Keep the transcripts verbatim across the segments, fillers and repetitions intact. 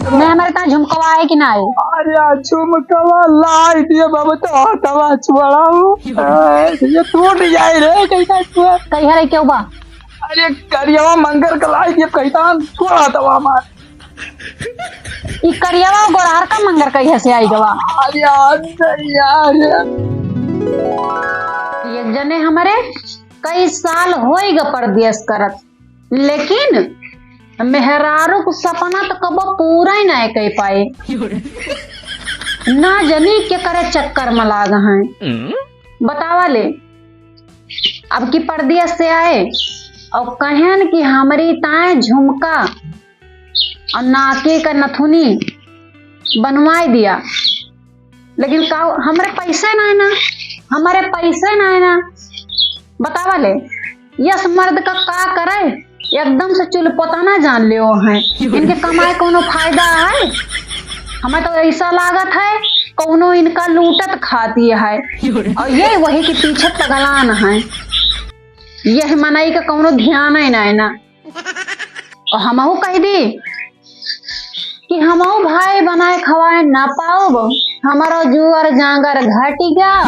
नहीं, हमरे ताईं झुमकवा है कि ना है? अरे, झुमकवा लाई दिए बाबा, तो हथवा छोड़ाओ। ए, ये टूट जाए रे, कैसा छुआ? कहिया रे, क्यों बा? अरे, करियवा मंगर का लाई दिए, कैसा छोड़ा हथवा हमार। ई करियवा गोरहर का मंगर कहिया से आई गवा? अरे, यार, यार। एक जने हमरे कई साल होई ग परदेस करत, लेकिन मेहरारू को सपना तो कबो पूरा ही नाय कर पाए। ना जनी के करे चक्कर में लाग हैं। बतावा ले, अब की परदेस से आए और कहन कि हमरी ताए झुमका और नाके का नथुनी बनवाए दिया, लेकिन का हमरे पैसे ना है ना, हमरे पैसे ना है ना। बतावा ले, यस मर्द का का करे, एकदम से चुलपोताना जान लेओ हैं। इनके कमाए कोनो फायदा है? हमें तो ऐसा लागत है कोनो इनका लूटत खाती है, और ये वही के पीछे पगलान है। यह मनई का कोनो ध्यान है ना, है ना। और हमहू कह दी कि हमहू भाई बनाए खवाए ना पाउब, हमारो जुअर जांगर घटी गया।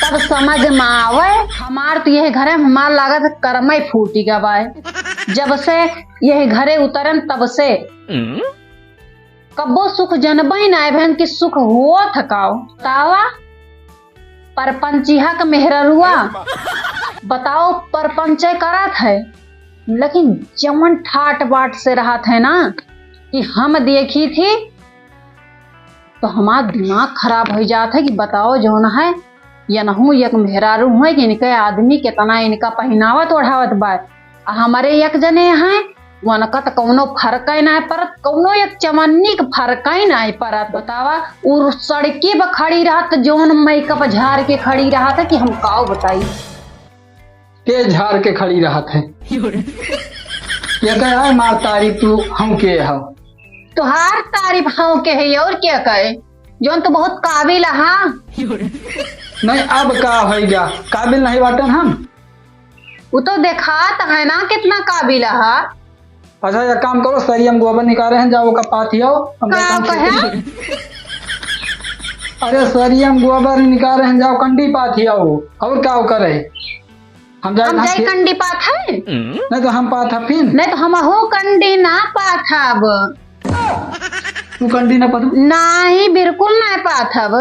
तब समझ में आवे, हमार तो यह घरे हमार लागत करमई फूटी गया बाय। जब से यह घरे उतरन तब से कब्बो सुख जनबई ना भन कि सुख होत काओ। तावा परपंचिहा क मेहररुआ, बताओ, परपंचे करत है, लेकिन जवन ठाट बाट से रहत है ना कि हम देखी थी, तो हमार दिमाग खराब होइ जात है कि बताओ, जौन है, यनहू एक मेहरारू है कि इनके आदमी कितना इनका पहिनावत ओढ़ावत बा। आ हमरे एक जने हैं, वनका त कौनो फर्क ही नाय परत, कौनो एक चवन्नी के फर्क ही नाय परत। बतावा, उ सड़की पर खड़ी रहत, जौन मेकअप झार के खड़ी रहत है कि हम काऊ बताई। के झार के खड़ी रहत है? ये कहे, "आय मार तारीफ, तू हम के हव?" तोहार तारीफ हम के है और क्या कहे, जौन तू बहुत काबिल हा। नहीं, अब का होई गया, काबिल नहीं बाटन हम। वो तो देखात है ना कितना काबिल हा। अच्छा, एक काम करो, सरिया में गोबर निकाले हैं, जाओ ओका पाथी आओ, हम का जाए काम कहे? से। अरे, सरिया में गोबर निकाले हैं, जाओ कंडी पाथी आओ, और का करे? हम जाए हम काम जाई से। कंडी पाथब? नहीं तो हम पाथब फिर। नहीं तो हमहू कंडी ना पाथब। तू कंडी ना पाथब? नहीं, बिल्कुल ना पाथब।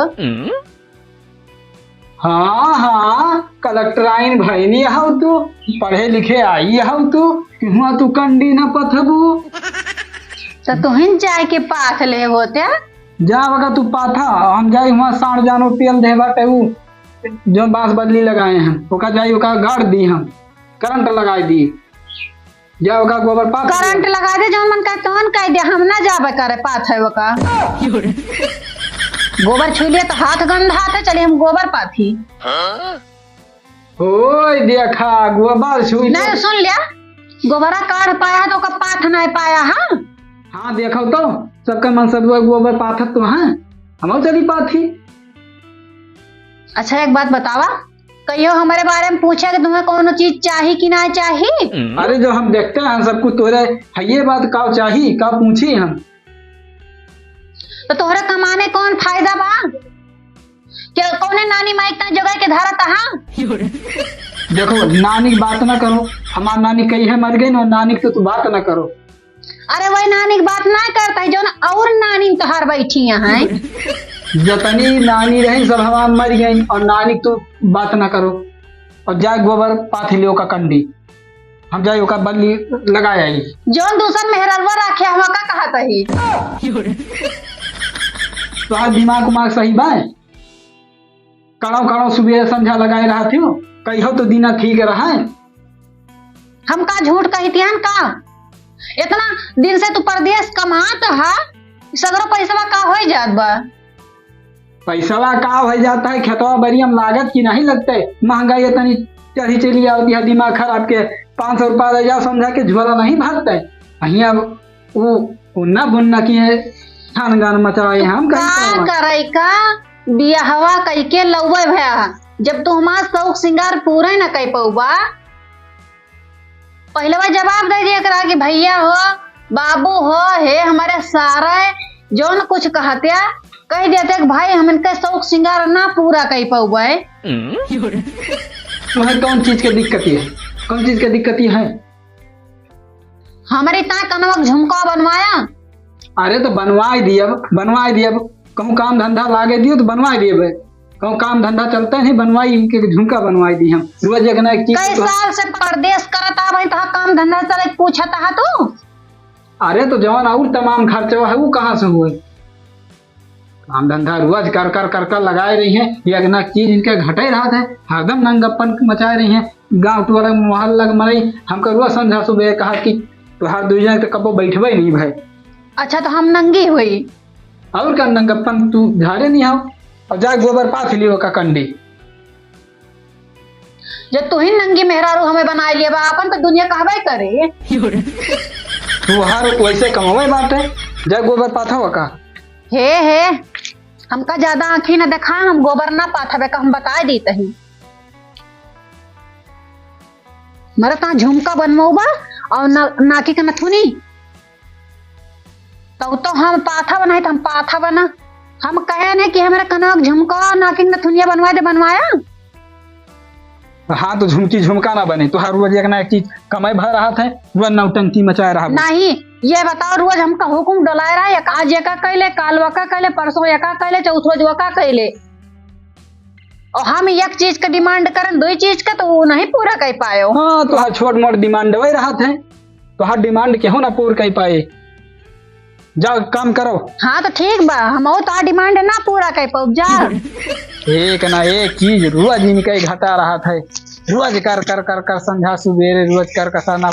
हाँ, हाँ, कलेक्टराइन भइनी हव तू, पढ़े लिखे आई हव तू, हुआ तू कंडी न पथबू। तो तुहिन जाए के पाथ ले होते। जा बका तू पाथा, हम जाई हुआ साँड़ जानो पेल दे बाटे उ, जो बाँस बल्ली लगाए हैं, ओका जाई ओका गाड़ दी हम, करंट लगाई दी। जा ओका गोबर पाथ करंट लगा दे, जौन मन करे तौन कह दे, हम ना जाबे करे पाथे ओका। गोबर छुई लिया तो हाथ गंधात है, चलिए हम गोबर पाथी। ओए देखा, गोबर छुई नहीं, तो सुन लिया, गोबरा काढ़ पाया है तो ओका पाथ नहीं पाया, हाँ? हाँ, देखो तो, सबका मन सब गोबर पाथत तो हैं, हम चली पाथी। अच्छा, एक बात बतावा, कहियो हमरे बारे में पूछे कि तुम्हें कौनो चीज चाही कि ना चाही? अरे, जो हम देखते हैं सब कुछ तोरे, है ये बात का चाही, का पूछी हम? तो तोहरे कमाने कौन फायदा बा? क्या कौने नानी माई का जगह के धारा तहा? देखो, नानी की बात ना करो, हमार नानी कही है मर गई ना, नानी की तो तू बात ना करो। अरे वही नानी की बात ना करता है, जो ना और नानी तोहार बैठी हैं। जतनी नानी रही सब हमार मर गई, और नानी की तू बात ना करो। और जा गोबर पाथी ले ओका कंडी, हम जाई ओका बल्ली लगाए आई। जौन दूसर मेहरलवा राखे हम का कहत ही। तोहार दिमाग उमाग सही बा? कड़ाव कड़ाव सुबह संझा लगाए रहत हो, कहियो तो दिना ठीक रहा। हम का झूठ कहितियन का? इतना दिन से तू परदेस कमात हा, सगरो पैसवा का होई जात बा? पैसवा का होई जात है, खेतवा बरिया में लागत कि नहीं लगते? महंगाई इतनी चढ़ी चली आवती है, दिमाग खराब के पाँच सौ रुपया ले जाओ, समझा के झोला नहीं भरते। हियाँ उ उन्ना बुन्ना की है, छान गान मचाए हम का कहीं तो। करे का, बियाहवा कई के लउवे भया, जब तू हमार शौक सिंगार पूरा न कई पउबा। पहिले बा जवाब दे दिया करा कि भैया हो, बाबू हो, हे हमरे सारे, जौन कुछ कहत्या, कहि देते कि भाई, हम इनके शौक सिंगार ना पूरा कइ पउबे। तुम्हें कौन चीज के दिक्कती है? कौन चीज के दिक्कती है? हमरे ताईं कनवा क झुमका बनवाया। अरे तो बनवाइ दियब, बनवाइ दियब। कहूँ काम धंधा लागे दियो तो बनवाइ दियब। कहूँ काम धंधा चलते नहीं, बनवाइ इनके झुमका बनवाइ दी हम। रोज एक ना एक चीज कई तो साल से परदेस करत आ भाई, तोहार काम धंधा चले पूछत हा तू? अरे तो जवन और तमाम खर्चवा है, वो कहाँ से हुए? काम धंधा रोज कर कर कर कर लगाए रही हैं, एक ना चीज इनके घटे रहत है, हरदम नंगप्पन मचाए रही हैं। गाँव टोला मोहल्ला के मनई हमका रोज संझा सुबह कहा कि तोहार दुइ जने तो कबो बैठबे नहीं भाई। अच्छा, तो हम नंगी हुई? और का नंगप्पन तू झारे नहीं हो, और जा गोबर पाथ लियो का कंडी। जब तू ही नंगी मेहरारू हमें बनाए लिए बा आपन, तो दुनिया कहबे करे। तोहार वैसे कमावे बाटे, जा गोबर पाथवा का। हे, हे, हमका ज्यादा आँखी न देखा, हम गोबर ना पाथबे का, हम बताए दी तही। मरे ता झुमका बनवाऊ बा और ना, नाकी के नथुनी। तउ तो हम पाथा बनाई, तो हम पाथा बना। हम कहे नहीं कि हमरा कनवा क झुमका, नाकी क नथुनिया बनवाए दे, बनवाया। हाँ, तो झुमकी झुमका ना बने, तोहार रोज एक ना एक चीज कमाई भर रहत है, रोज नौटंकी मचाए रहा। नहीं, ये बताओ, रोज हमका हुकुम डोलाए रहा, एक आज एका कैले, काल वका कैले, परसों एका कैले, चौथ रोज वका कैले। और हम एक चीज का demand करन, दुई चीज का, तो वो नहीं पूरा कर पायो। हाँ, तोहार छोट मोट demand वही रहत है, तोहार demand केहू ना पूर कर पाए। जा काम करो। हाँ, तो ठीक बा, हम और तोहार demand ना पूरा कर पाउब, जा। एक ना एक चीज रोज इनका ही घटा रहत है, रोज कर कर कर कर संझा सुबेरे रोज कर कसा ना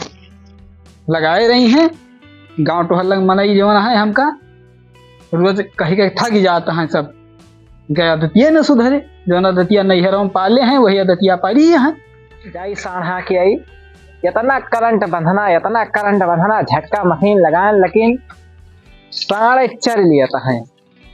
लगाए रही हैं। गाँव टोहर लग मनई जवन है हमका रोज कही के थक जात हैं सब। गया दतिया न सुधरे, जौन दतिया नैहरों में पाले हैं, वही दतिया पाली हैं। जाई साढ़ा के आई, इतना करंट बंधना, इतना करंट बंधना, झटका मशीन लगाएन, लेकिन साढ़े चल लियत हैं।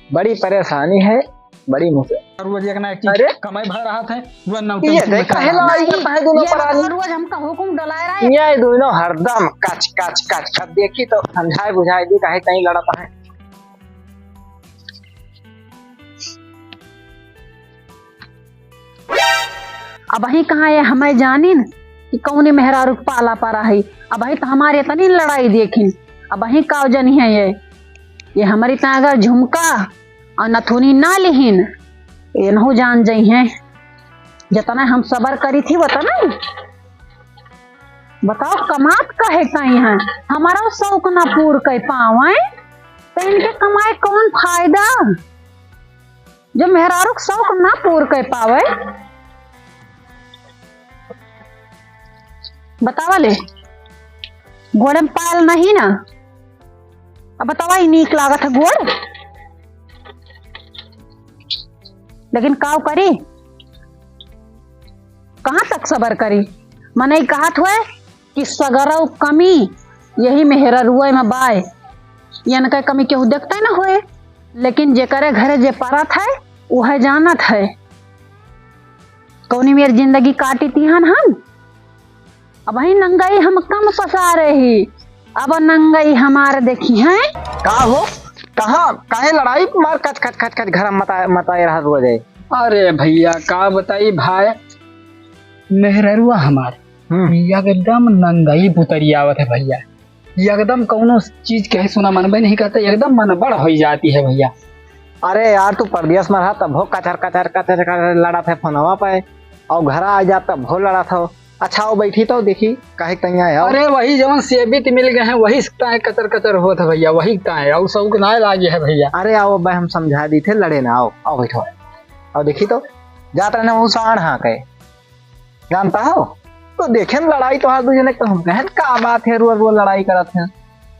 बड़ी परेशानी है, बड़ी मुश्किल। रोज एक ना एक चीज अरे? कमाई भर रहत है, रोज नौटंकी ये देख, मचा काहे रहा है। लड़ाई करता है दोनों ये परानी? रोज हमका हुकुम डोलाए रहा है। ये दोनों हरदम कच, कच, कच, कच। देखी तो समझाए बुझाए दी, काहे कहीं लड़त है। अबहीं कहाँ ये हमें जानिन कि कौने मेहरारू के पाला परा है। अबहीं तो हमारे इतनी लड़ाई देखिन, अबहीं का जनी है ये। ये हमारी ता अगर झुमका और नथुनी ना लिहिन, ये नहु जान जइहैं। जतना हम सबर करी थी, वतना ही। बताओ, कमात काहे ताई हैं? हमारा शौक ना पूर कर पावे, तो इनके कमाए कौन फायदा? जो मेहरारू के शौक ना पूर कर पावे, बतावा ले, गोड़े में पायल नहीं ना। अब बतावा, ई नीक लागत है गोड़, लेकिन काव करी, कहाँ तक सबर करी? मनई कहत हुए कि सगरव कमी यही मेहररुआ में बाय, यनके कमी केहू देखते न होए, लेकिन जेकरे घरे जे परत है, उहे जानत है। कौनी मेर जिंदगी काटी तिहन हम, अबहीं नंगई हम कम पसारे ही, अब नंगई हमार देखिहैं। का हो, कहाँ, काहे लड़ाई मार कच, कच, कच, कच घर में मता-, मताए रहत हो जाए? अरे भइया, का बताई भाई, मेहररुआ हमार हम्म। एकदम नंगई पुतरी आवत है भइया। एकदम कौनो चीज कहे सुना मनबे नहीं करता, एकदम मनबड़ होइ जाती है भइया। अरे यार, तू परदेस में रहा तब हो कचर, कचर, कचर, कचर लड़त है फोनवा पे, और घर आ जा तब हो लड़त हो। अच्छा, आओ बैठी तो देखी, काहे के तैया है, आओ। अरे, वही जवन सेबित मिल गए हैं, वही ताए कचर कचर होत है भइया, वही ताए, और शौक ना लागे है भइया। अरे, आओ, अब हम समझा दी थे, लड़े ना, आओ, आओ बैठो। और देखी तो, जात रहने वो साढ़ हाँके, जानता हो, तो देखे न लड़ाई तो हाथ दू जने, तो हम कहें, "का बात है, रुआ रुआ लड़ाई करत हैं?"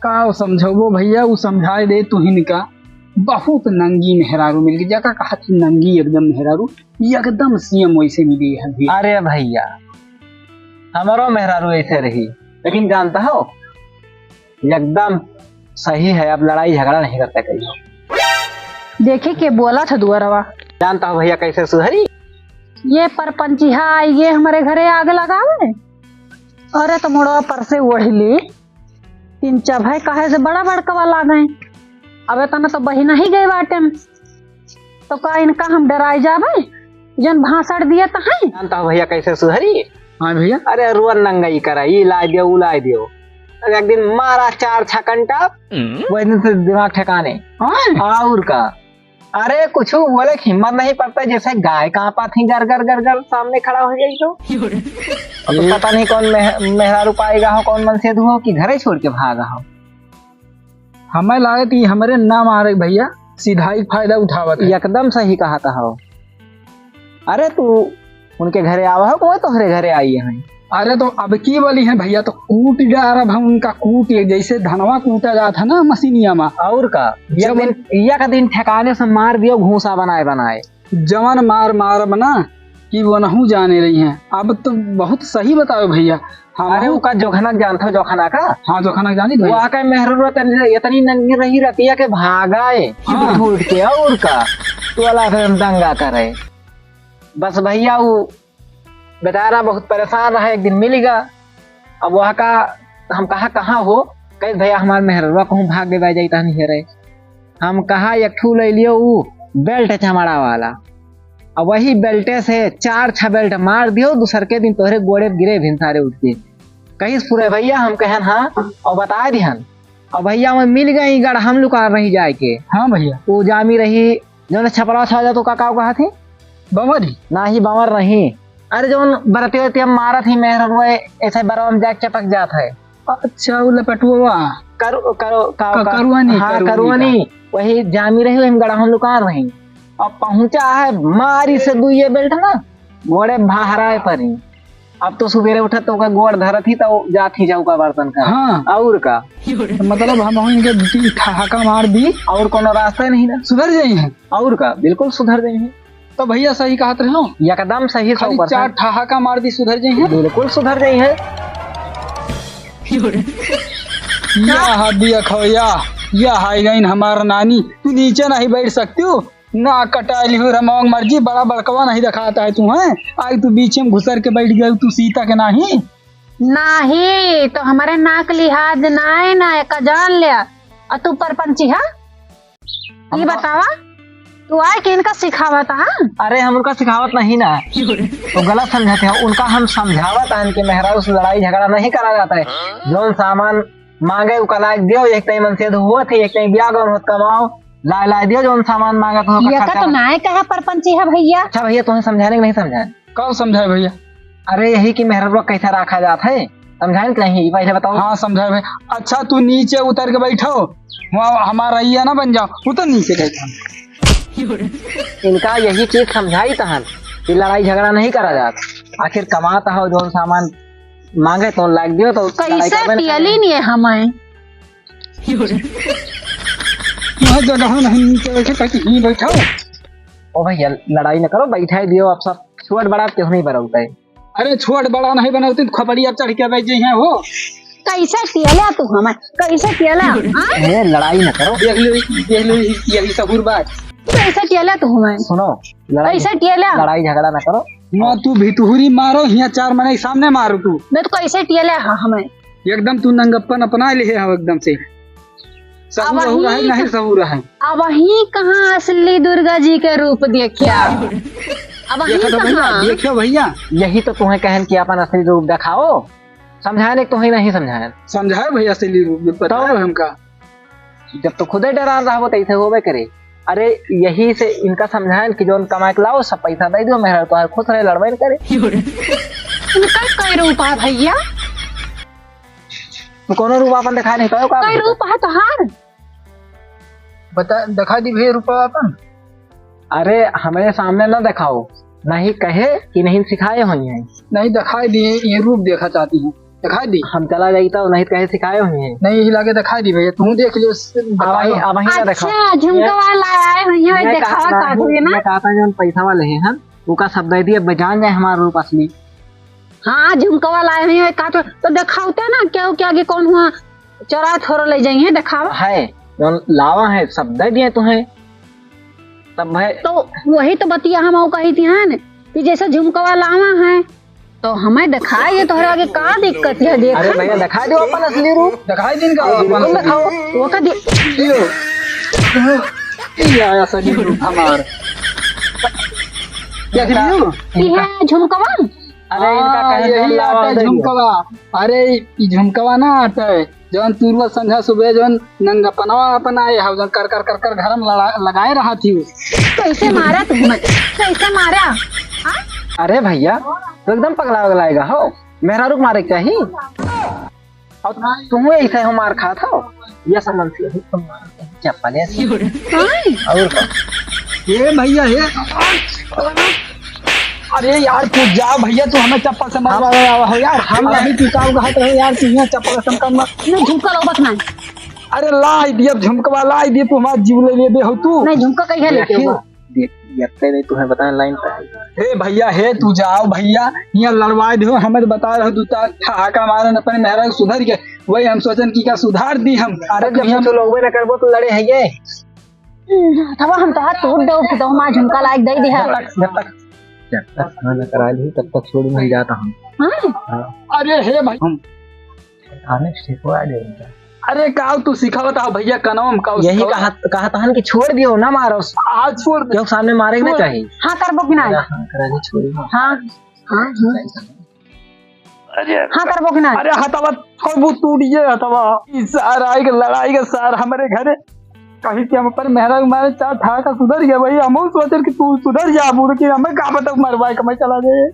का वो समझाबो भइया, वो समझाए दे तू हिनका, बहुत नंगी मेहरारू मिल गई, जका कहा थी नंगी एकदम मेहरारू, एकदम सेम वैसे मिली है भइया। अरे भइया, हमारो मेहरारू ऐसे रही, लेकिन जानता हो, एकदम सही है, अब लड़ाई झगड़ा नहीं करता कहीं। देखी के बोला था दुआरवा। जानता हो भइया कैसे सुधरी? ये परपंचिहा आई, ये हमारे घरे आग लगावे। अरे तो मुड़वा पर से ओढ़ ली। तीन चभै कहे से बड़ा बड़कवा लागै। अब एतना तो बहिना ही गए बाटे, तो का इनका हम डराई जाबै? जन भाषण दिए तो हैं। जानता हो भैया कैसे सुधरी? हाँ भैया। अरे रुअन नंगई करा, ई ला दियो, उ ला दियो। अरे एक दिन मारा चार छकन टाप, वही दिन से दिमाग ठिकाने। हाँ। और का? अरे कुछ बोले के हिम्मत नहीं पड़ता, जैसे गाय कांपा थी गर गर गर गर सामने खड़ा हो जाई तो। अब तो पता नहीं कौन मेह-, मेहरारू पाएगा हो, कौन मनसेधू हो कि घरे छोड़ के भागा हो। हमें लागत कि हमरे ना मारे भैया, सीधा ही फायदा उठावत है। एकदम सही कहत हो। अरे तू उनके घरे आवा हो कि वो तोहरे घरे आई है? अरे तो अब की बोली है भैया, तो कूट डारब हम उनका, कूट, जैसे धनवा कूटा जात है ना मशीनिया में। और का? एक जब दिन, एक दिन ठिकाने से मार दियो घूसा बनाए बनाए। जवन मार मारब ना कि वो नहू जाने रही हैं। अब तो बहुत सही बताओ भैया। हम अरे, ओका जोखना के जानत हो, जोखना का? हाँ, जोखना के जानी वो भैया। आके मेहरुआ तनी, इतनी नंगी रही रतिया के भागाए, हाँ। उठ उठ के, और का? टोला फिर हम दंगा करे। बस भैया, वो बेचारा बहुत परेशान रहा, एक दिन मिल गया। अब वहाँ का हम कहा, "कहाँ हो?" कहे, "भैया, हमार मेहरुआ कहूँ भाग गए, जाई तहन हेरे।" हम कहा, "एक ठू ले लियो, ऊ बेल्ट चमड़ा वाला।" अब वही बेल्टे से चार छह बेल्ट मार दियो, दूसर के दिन तोहरे गोड़े गिरे भिनसारे उठ के। कहिस, "पूरे भैया?" हम कहन, "हाँ।" और बताए दिहन। और भैया, मैं मिल गई गढ़ हम लुका रही जाए के। हाँ भैया। वो जामी रही, जौन छपरा छा जा तो का, का कहा थी? बंवर ही? नाही, बंवर नहीं। अरे, जौन बरतिया वरतिया मारत ही मेहररुआ, ऐसे बरवा में जाके चपक जात है। अच्छा, वो लपटुआ। करो, करो, का, क-, का? करुआनी, हाँ, करुआनी करुआनी। का। वही जामी रही, वही में गड़ा हम लुका रही। अब पहुंचा है, मारी से दुइये बेल्ट ना, गोड़े भाहराए परी। अब तो सुबेरे उठत तो ओकर गोड़ धरत ही तो जात ही जाऊ का बर्तन कर। हाँ। और का? तो मतलब हम इनके दू तीन ठहाका मार दी। और कोनो रास्ता नहीं ना। सुधर जाई हैं। और का? बिल्कुल सुधर जाई हैं। तो भैया सही कहत रहे हो। एकदम सही, खाली सौ परसेंट। चार ठहाका मार दी, सुधर जाई हैं। बिल्कुल सुधर जाई हैं। या हा दिया खो या, या हाई गईन हमार नानी, तू नीचे नहीं बैठ सकती हो। नाक कटाइली हो रमौंग मर्जी, बड़ा बड़कवा नहीं दिखाता है तू, हैं? आई तू बीच में घुसर के बैठ गई तू सीता के नाही। नाही, तो हमारे नाक लिहाज ना है ना, एका जान लिया। आ तू परपंची हा? ई बतावा, तू आए के इनका सिखावत हा? अरे हम उनका सिखावत नहीं ना, तो गलत समझते हैं। उनका हम समझावत हन कि मेहरारू से लड़ाई झगड़ा नहीं करा जाता है। जौन सामान मांगे उका लायक दियो, एक तई मन से हुआ थे, एक तई ब्याह गौन होत कमाओ, लाए, लाए दियो जौन सामान मांगत हो, ये का खर्चा तो कर- नाय कहा परपंची है भैया। अच्छा भैया, तुम्हें समझाने के नहीं समझाए? कब समझाए भैया? अरे यही कि मेहररुआ कैसा रखा जात है, समझाए कि नहीं, पहले बताओ। हाँ समझाए भाई। अच्छा तू नीचे उतर के बैठो, वहाँ हमारा ये ना बन जाओ, उतर नीचे बैठो। इनका यही चीज समझाई तहन कि लड़ाई झगड़ा नहीं करा जात, आखिर कमात हो जौन सामान मांगे तो लाग दियो तो लड़ाई कैसे करबे न पियली करे। नहीं है हमें। वह जगह नहीं नीचे बैठे, ताकि यहीं बैठो। ओ भैया, लड़ाई न करो, बैठाई दियो आप सब। छोट बड़ा केहू नहीं बरौते। अरे, छोट बड़ा नहीं बनौते, तो खपड़ी अब चढ़ के बैठ जाई हैं हो। कैसे टियला तू हमें? कैसे टियला? हाँ? ए, लड़ाई न करो। देख लो, देख लो, यही सहूर बात। कैसे टियला तू हमें? सुनो, लड़ाई, कैसे टियला? लड़ाई झगड़ा न करो। ना तू भितुहरी मारो, हियाँ चार मनई सामने मारो तू। मैं तो कैसे टियला हा हमें? एकदम तू नंगप्पन अपना लिहे हो एकदम से। सहू अब रहू वही रहे, नहीं क-, सहू रहे। अब वही कहाँ असली दुर्गा जी के रूप देखिया? अब वही देखो तो भैया, कहाँ? देखियो भैया। यही तो तुम्हें कहन कि अपन असली रूप दिखाओ। समझाने तुम्हें नहीं समझाए। समझाए भैया असली रूप, बताओ तो हमका। जब तो खुदे डरान रहबो तो ऐसे होबे करे। अरे यही से इनका समझाएन कि जौन कमाए के लाओ सब पैसा दे दो, मेहरा तोहार खुश रहे, लड़बे न करे। इनका कई रूप है भैया? तू कोनो रूप अपन दिखाए नहीं पायो का? कई रूप है तोहार? बता, दिखा दी भैया रूप अपन। अरे हमरे सामने ना दिखाओ, नहीं कहे कि नहीं सिखाए हुई हैं। नहीं दिखाई दिए, ये रूप देखा चाहती हूँ। दिखाई दी? हम चला जाई तो नहीं कहे सिखाए हुई हैं। नहीं, यही लागे दिखाई दी भैया, तू देख लियो, अब बताओ। वही, अब वही ना दिखाओ। अच्छा, झुमका ये, वाला आए हुई हैं, ये दिखावा कहा, का हुई ना? ये कहता है जो हम पैसा वाले हैं, हम उका सब दे दिए, अब जान जाए हमारा रूप असली। हाँ, झुमका वाला आए हुई हैं, कहा तो, तो दिखाओ तो ना, क्या हो, क्या आगे कौन हुआ, चोरा थोड़ा ले जाइए, दिखावा। है, जो लावा है, सब दे दिए तुम्हें। तब है। तो वही तो बतिया हम कही थी, है ना, कि जैसे झुमका वाला आवा है, तो हमें दिखाई दे, तोहरा आगे का दिक्कत है, देख। अरे भैया, दिखाई दो अपन असली रूप। दिखाई दिन का अरे अपन बिल्कुल असली दिखाओ। रूप। वो का दि- यो। ये आया असली रूप हमार। क्या दिखाओ? ये है झुमकवा। अरे इनका हाँ, कहे यही झुमकवा आता है दे दियो। झुमकवा। अरे ई झुमकवा ना आता है, जौन तुरवा संझा सुबह जौन नंगपनवा अपना आए हौ, जौन कर कर कर कर घर में लड़ा, लगाए रहा थी। कैसे मारा तुमने? कैसे मारा? हाँ? अरे भैया, तो एकदम पगला वगलाएगा हो, मेहरारू के मारे के चाही। और तुम ऐसे हो मार खात हो, ये समझ से ही तुम मार खात हो, चप्पल ऐसे। हाँ? और का? ए भैया, ए। अरे यार, तू जा भैया, तू हमें चप्पल से मरवावे आवा हो यार। हम अभी तू का कहत रहे यार, तू यहाँ चप्पल से कम मत। नहीं, झुमका लाओ बस ना। अरे लाई दिया, झुमकवा लाई दिया, तू हमारा जीव ले लेबे हो तू। नहीं, झुमका कहीं है लेके देखी, हुआ। देख, यत्ते नहीं तुम्हें बताएं लाइन पे है। हे भैया, हे तू जाओ भैया, यहाँ लड़वाए दो, हमें तो बता रहे हो, तू ता-, ठहाका मारन अपने मेहरा के सुधर के, वही हम सोचन कि का सुधार दी हम। अरे अरे जब भैया, कुछ लोग ना करबो तो लड़े है ये। हथवा हम तोहार तोड़ दे, तो हमार झुमका लायक दे दिहा। जब तक, जब तक, जब तक खाना करा ली, तब तक छोड़ नहीं जाता हम। हाँ? हाँ। अरे हे भाई। हम खाने से सिखवा दे इनका। अरे का तू सिखावत हो भैया, कनवा में का यही सिखावत? कहा, कहा तहन कि छोड़ दियो, ना मारो। आज छोड़ दे। क्यों सामने मारे के ना छोड़। चाही? हाँ करबो कि ना? अरे हाँ, करा दे, छोड़ दे। हाँ, हाँ, हाँ। अरे हाँ करबो कि ना? अरे हथवा छोड़बू, टूट गए हथवा। ई सार आई के लड़ाई के सार हमरे घरे कहीं कि हम अपन मेहरा के मारे चार ठहाका सुधर गया भाई, हम सोचन कि तू सुधर जाबू, लेकिन हमें का पता मरवाए के मैं चला जाए।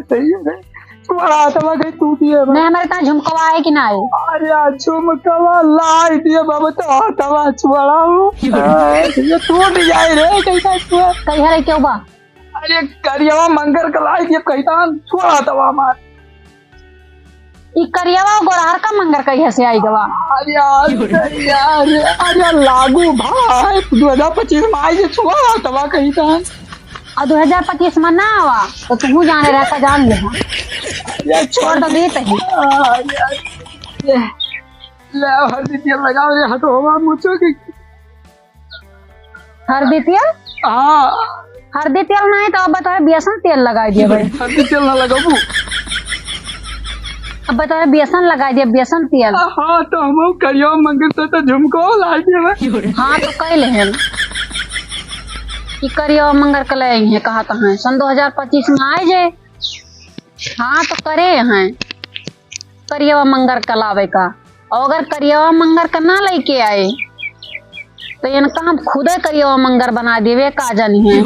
सही है। छोड़ा हथवा कहीं टूट गया भाई। नहीं, हमारे पास झुमकवा है कि ना है? अरे यार, झुमकवा लाई दिए बाबा, तो हथवा छोड़ा हो। ये टूट जाए रे, कैसा छुआ? कहीं है क्यों बा? अरे करियवा मंगर का लाई दिए, कैसा छोड़ा हथवा मार। ई करियवा गोरहर का मंगर कहिया से आई गवा? अरे यार, अरे यार, अरे लागू भाई, दो हजार पच्चीस में आई जे छुआ तबा कहीं था। और दो हजार पच्चीस में ना आवा, तो तू जाने रहता, जान ले। अरे छोड़ तो देते ही। अरे यार, ये ले हल्दी तेल लगाओ, ये हटो हवा मुझो की। हरदी तेल? हाँ। हरदी तेल नहीं तो अब तोहे बेसन तेल लगाई दिए भाई। हरदी तेल ना लगाबू। अब तोहे बेसन लगाई दिए, बेसन तेल। हाँ, तो हम करियो मंगल तो, तो झुमको लाई दिए भाई। हाँ, तो कह ले हम कि करियो मंगल के ले आई है, कहा तो है सन दो हजार पच्चीस में आए जे। हाँ, तो करे हैं करियवा मंगर का लावे का। और अगर करियवा मंगर का ना लेके आए, तो इनका हम खुदे करियवा मंगर बना देवे, का जानी है।